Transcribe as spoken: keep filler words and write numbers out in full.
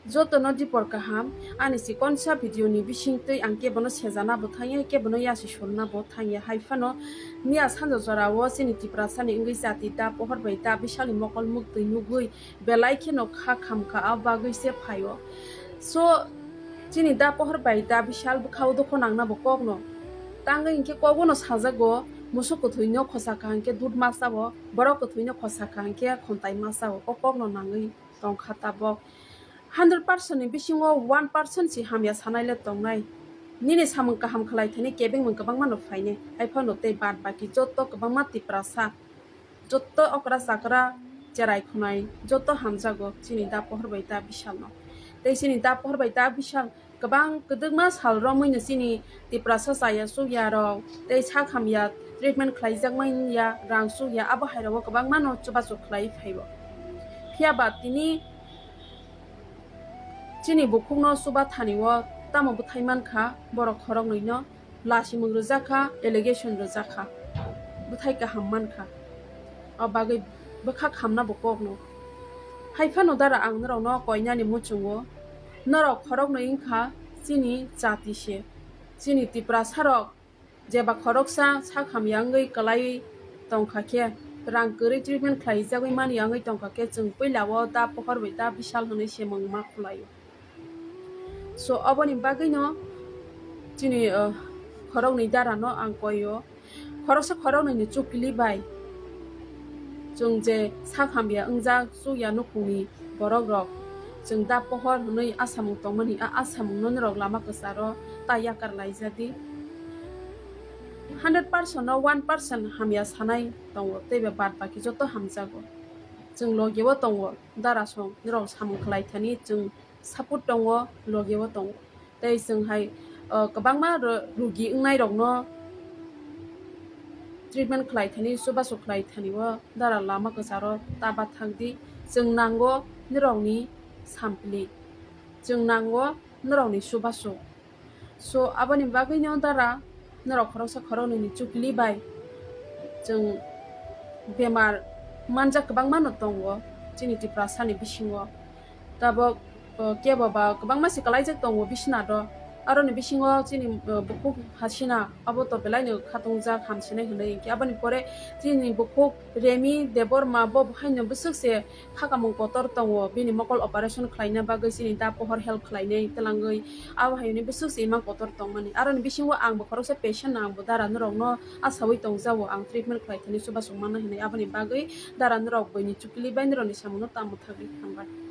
Jotono dipor kaham, ani chikonsa video ni bisingtwi ang kebono sejana bo thangya, kebono yasi surna bo thangya. Hai phano miya sanjo jora o chini Tiprasa ni wngwi jati da pohor bai da bisal ni mokol muktwi nugwi belai kheno kha khamkha, a bagwi se phaio. So, chini da pohor bai da bisal bwkha o dukho nangna bo kokno. Tangwi hinkhe kogono sajago, musuk kwthwino khosa kha hinkhe dud ma chao, borok kwthwino khosa kha hinkhe khontai ma chao, o kokno nangwi tongkha tabok. Hundred percent ni bisingo one percent si hamya sanai le tongnai. Nini samung kaham khlai thani kebengmung kwbangma no phainai, hai phano tei bad baki joto kwbangma Tiprasa, joto okra chakra cherai khwnai, joto hamjago chini da pohor bai da bisal no. Tei chini da pohor bai da bisal kwbang kwdwkma sal romwi no chini Tiprasa chaya chukya rok tei sak hamya treatment khlaijak manya, rang chukya, abo hai rogo kwbangma no chubachu khlai phaibo. Phiya ba tini chini bukhukno chuba thani o tamo bwthai mankha, borok khoroknwi no lasimung rwjak kha, allegation rwjak kha, bwthai kaham mankha, o bagwi bwkha khamna bo kokno. Hai phano dara ang norokno koinani muchungo, norok khoroknwi wngkha chini jati se, chini Tiprasa rok jeba khoroksa sak hamya wngwi kwlaiwi tongkha khe, rang kwrwi treatment khlaijagwi mani wngwi tongkha khe, chwng puila o da pohor bai da bisal hwnwi se mung ma khwlaio. So, oboni bagwino chini, uh, khoroknwi dara no ang koio. Khoroksa khoroknwi ni chukli bai chwng je sak hamya wngjak chukya nukhungni borok rok, chwng da pohor hwnwi asamung tongmani, a asamung no norok lama kwcharo ta yakar laijadi. Hundred percent no one percent hamya sanai tongo, tei ba bad baki joto hamjago. Chwng logi o tongo, dara song norok samung khlai thani chwng support tongo, logi o tongo. Tei chwng hai, uh, kwbangma ro-, rugi wngnai rokno treatment khlai thani, chubachu khlai thani o dara lama kwcharo ta bathang di. Chwng nango norokni sampli, chwng nango norokni chubachu. So, aboni bagwino dara norok khoroksa khoroknwi ni chukli bai chwng bemar manjak kwbangma no tongo chini Tiprasa ni bisingo. Tabok, uh, kebo ba kwbangma se kwlaijak tongo bisina do. Aroni bisingo chini, uh, bukhuk Hasina abo to belai no khatungjak hamsinai hwnwi, hinkhe aboni pore chini bukhuk Remi Debbarma bo haino bwswk se khakamung kotor tongo, bini mokol operation khlaina bagwi chini da pohor help khlainai twlangwi, abo hai hwnwi bwswk se imang kotor tongmani. Aroni bisingo ang bo khoroksa patient no, ang bo dara norokno asaui tongjago, ang treatment khlai thani chubachu manna hwnwi, aboni bagwi dara norok buini chukli bai norokni samungno tamo thagwi hambai.